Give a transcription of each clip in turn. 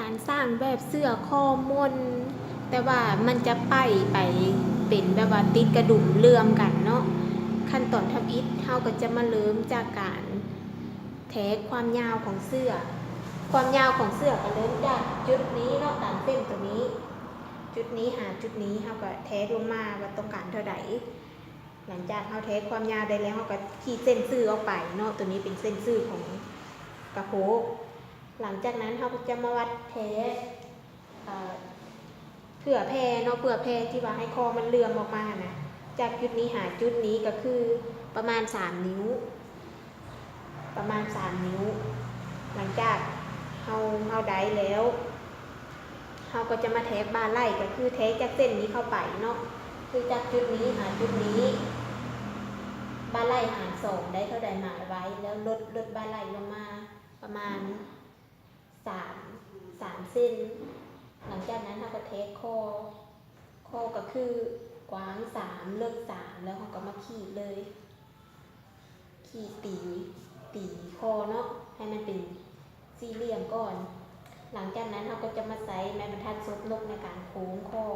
ການສ້າງແບບເສື້ອຄໍມົນ ແຕ່ວ່າມັນຈະໄປ ໄປເປັນແບບວ່າຕິດກະດຸມເຫຼື່ອມກັນເນາະ. ຂັ້ນຕອນທຳອິດເຮົາກໍຈະມາເລີ່ມຈາກການແທກຄວາມຍາວຂອງເສື້ອ. ຄວາມຍາວຂອງເສື້ອກໍເລີ່ມຈາກຈຸດນີ້ເນາະ, ຕາມເສັ້ນຕົວນີ້, ຈຸດນີ້ຫາຈຸດນີ້ ເຮົາກໍແທກລົງມາວ່າຕ້ອງການເທົ່າໃດ. ຫຼັງຈາກເຮົາແທກຄວາມຍາວໄດ້ແລ້ວ ເຮົາກໍຂີດເສັ້ນຊື່ອອກໄປເນາະ, ຕົວນີ້ເປັນເສັ້ນຊື່ຂອງກະໂພກ. ຫຼັງຈາກນັ້ນເຮົາກໍຈະມາວັດແທກ ເອີ ເຜື່ອແຜ່ເນາະ, ເຜື່ອແຜ່ທີ່ວ່າໃຫ້ຄໍມັນເຫຼື່ອມອອກມາຫັ້ນນະ, ຈາກຈຸດນີ້ຫາຈຸດນີ້ກໍຄືປະມານສາມນິ້ວ. ປະມານສາມນິ້ວ. ຫຼັງຈາກເຮົາ ເຮົາໄດ້ແລ້ວ ເຮົາກໍຈະມາແທກບ່າໄຫຼ່ ກໍຄືແທກຈາກເສັ້ນນີ້ເຂົ້າໄປເນາະ, ຄືຈາກຈຸດນີ້ຫາຈຸດນີ້ ບ່າໄຫຼ່ຫານສອງໄດ້ເທົ່າໃດໝາຍໄວ້, ແລ້ວລົດ ລົດບ່າໄຫຼ່ລົງມາປະມານສາມ ສາມເຊັນ. ຫຼັງຈາກນັ້ນເຮົາກໍແທກຄໍ ຄໍກໍຄືກວ້າງສາມ ເລິກສາມ ແລ້ວເຮົາກໍມາຂີດເລີຍ. ຂີດຕີ ຕີຄໍເນາະ ໃຫ້ມັນເປັນສີ່ຫຼ່ຽມກ່ອນ. ຫຼັງຈາກນັ້ນເຮົາກໍຈະມາໃຊ້ໄມ້ບັນທັດສົບນົກໃນການໂຄ້ງຄໍ.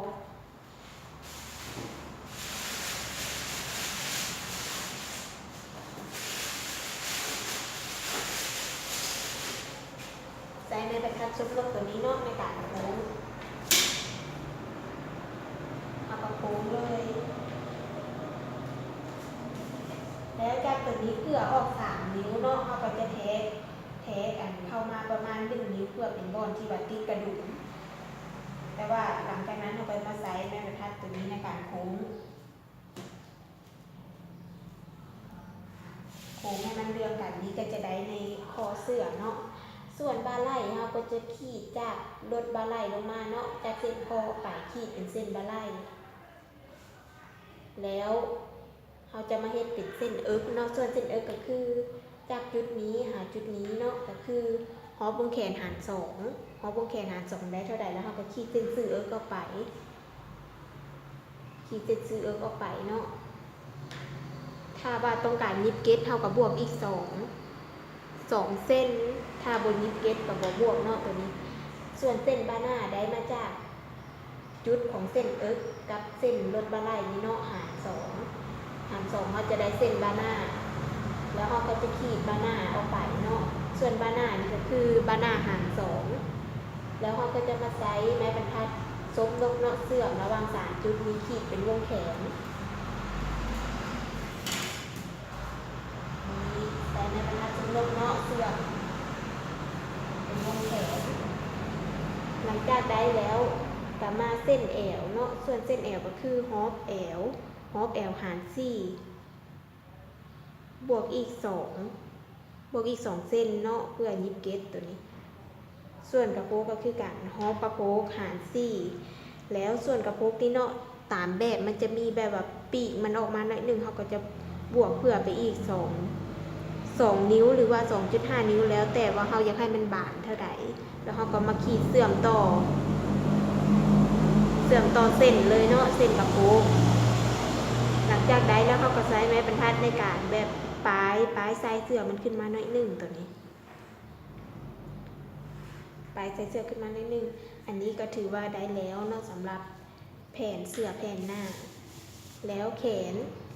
ໃຊ້ໄມ້ບັນທັດສົບນົກຕົວນີ້ເນາະ ໃນການໂຄ້ງ. ເຮົາກໍໂຄ້ງເລີຍ. ແລ້ວຈາກຕົວນີ້ເຜື່ອອອກສາມນິ້ວເນາະ, ເຮົາກໍຈະແທກ ແທກອັນເຂົ້າມາປະມານໜຶ່ງນິ້ວ ເພື່ອເປັນບ່ອນທີ່ວ່າຕິດກະດຸມ. ແຕ່ວ່າຫຼັງຈາກນັ້ນເຮົາກໍມາໃຊ້ໄມ້ບັນທັດຕົວນີ້ໃນການໂຄ້ງ. ໂຄ້ງໃຫ້ມັນເລື່ອມກັນ ນີ້ກໍຈະໄດ້ໃນຄໍເສື້ອເນາະ. ສ່ວນບ່າໄຫຼ່ເຮົາກໍຈະຂີດຈາກລົດບ່າໄຫຼ່ລົງມາເນາະ, ຈາກເສັ້ນຄໍໄປຂີດເປັນເສັ້ນບ່າໄຫຼ່. ແລ້ວເຮົາຈະມາເຮັດເປັນເສັ້ນເອິກເນາະ, ສ່ວນເສັ້ນເອິກກໍຄືຈາກຈຸດນີ້ຫາຈຸດນີ້ເນາະ, ກໍຄືຮອບວົງແຂນຫານສອງ, ຮອບວົງແຂນຫານສອງໄດ້ເທົ່າໃດ ແລ້ວເຮົາກໍຂີດເສັ້ນຊື່ເອິກອອກໄປ. ຂີດເສັ້ນຊື່ເອິກອອກໄປເນາະ. ຖ້າວ່າຕ້ອງການຍິບເກັດ ເຮົາກໍບວກອີກສອງ ສອງເຊັນ, ຖ້າບໍ່ຍິບເກັດກໍບໍ່ບວກເນາະ ຕົວນີ້. ສ່ວນເສັ້ນບ່າໜ້າໄດ້ມາຈາກຈຸດຂອງເສັ້ນເອິກກັບເສັ້ນລົດບ່າໄຫຼ່ນີ້ເນາະ ຫານສອງ ຫານສອງ ເຮົາຈະໄດ້ເສັ້ນບ່າໜ້າ ແລ້ວເຮົາກໍຈະຂີດບ່າໜ້າອອກໄປເນາະ. ສ່ວນບ່າໜ້ານີ້ກໍຄືບ່າໜ້າຫານສອງ. ແລ້ວເຮົາກໍຈະມາໃຊ້ໄມ້ບັນທັດສົບນົກເນາະ ເຊື່ອມລະຫວ່າງສາມຈຸດນີ້ ຂີດເປັນວົງແຂນ. ນີ້ ໃຊ້ໄມ້ບັນທັດສົບນົກເນາະ ເຊື່ອມເປັນວົງແຂນ. ຫຼັງຈາກໄດ້ແລ້ວ ກໍມາເສັ້ນແອວເນາະ, ສ່ວນເສັ້ນແອວກໍຄືຮອບແອວ, ຮອບແອວຫານສີ່ ບວກອີກສອງ ບວກອີກສອງເຊັນເນາະ ເພື່ອຍິບເກັດຕົວນີ້. ສ່ວນກະໂພກກໍຄືກັນ ຮອບກະໂພກຫານສີ່ ແລ້ວສ່ວນກະໂພກນີ້ເນາະ ຕາມແບບມັນຈະມີແບບວ່າປີກມັນອອກມາໜ້ອຍໜຶ່ງ ເຮົາກໍຈະບວກເພີ່ມໄປອີກສອງ ສອງນິ້ວ ຫຼືວ່າສອງຈຸດຫ້ານິ້ວ ແລ້ວແຕ່ວ່າເຮົາຢາກໃຫ້ມັນບາງເທົ່າໃດ. ແລ້ວເຮົາກໍມາຂີດເຊື່ອມຕໍ່ ເຊື່ອມຕໍ່ເສັ້ນເລີຍເນາະ ເສັ້ນກະໂພກ. ຫຼັງຈາກໄດ້ແລ້ວ ເຮົາກໍໃຊ້ໄມ້ບັນທັດໃນການແບບປາຍ ປາຍສາຍເສື້ອມັນຂຶ້ນມາໜ້ອຍໜຶ່ງ ຕົວນີ້ ປາຍສາຍເສື້ອຂຶ້ນມາໜ້ອຍໜຶ່ງ. ອັນນີ້ກໍຖືວ່າໄດ້ແລ້ວເນາະ ສຳລັບ ແຜນເສື້ອແຜນໜ້າ ແລ້ວແຂນ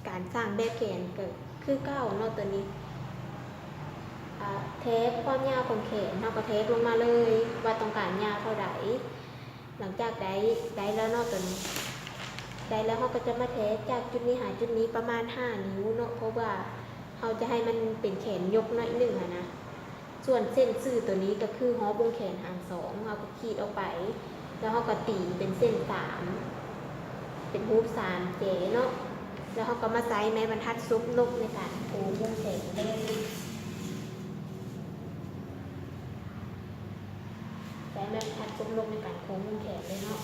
ການສ້າງແບບແຂນກໍຄືເກົ່າເນາະ ຕົວນີ້ ອາ ແທກຄວາມຍາວຂອງແຂນ ເຮົາກໍແທກລົງມາເລີຍວ່າຕ້ອງການຍາວເທົ່າໃດ. ຫຼັງຈາກໄດ້ ໄດ້ແລ້ວເນາະ ຕົວນີ້ ໄດ້ແລ້ວ ເຮົາກໍຈະມາແທກຈາກຈຸດນີ້ຫາຈຸດນີ້ປະມານຫ້ານິ້ວເນາະ ເພາະວ່າເຮົາຈະໃຫ້ມັນເປັນແຂນຍົກໜ້ອຍໜຶ່ງຫັ້ນນະ. ສ່ວນເສັ້ນຊື່ຕົວນີ້ກໍຄືຮອບວົງແຂນຫານສອງ ເຮົາກໍຂີດອອກໄປ ແລ້ວເຮົາກໍຕີເປັນເສັ້ນສາມ ເປັນຮູບສາມແຈເນາະ ແລ້ວເຮົາກໍມາໃຊ້ໄມ້ບັນທັດສົບນົກໃນການໂຄ້ງວົງແຂນເລີຍ ໃຊ້ໄມ້ບັນທັດສົບນົກໃນການໂຄ້ງວົງແຂນເລີຍເນາະ.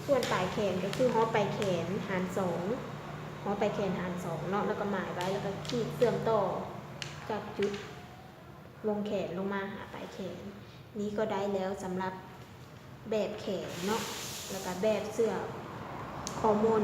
ສ່ວນປາຍແຂນກໍຄືຮອບປາຍແຂນຫານສອງ ຮອບປາຍແຂນຫານສອງເນາະ ແລ້ວກໍໝາຍໄວ້ ແລ້ວກໍຂີດເຊື່ອມຕໍ່ຈາກຈຸດ ວົງແຂນລົງມາຫາປາຍແຂນ. ນີ້ກໍໄດ້ແລ້ວສຳລັບແບບແຂນເນາະ ແລ້ວກະແບບເສື້ອຄໍມົນ.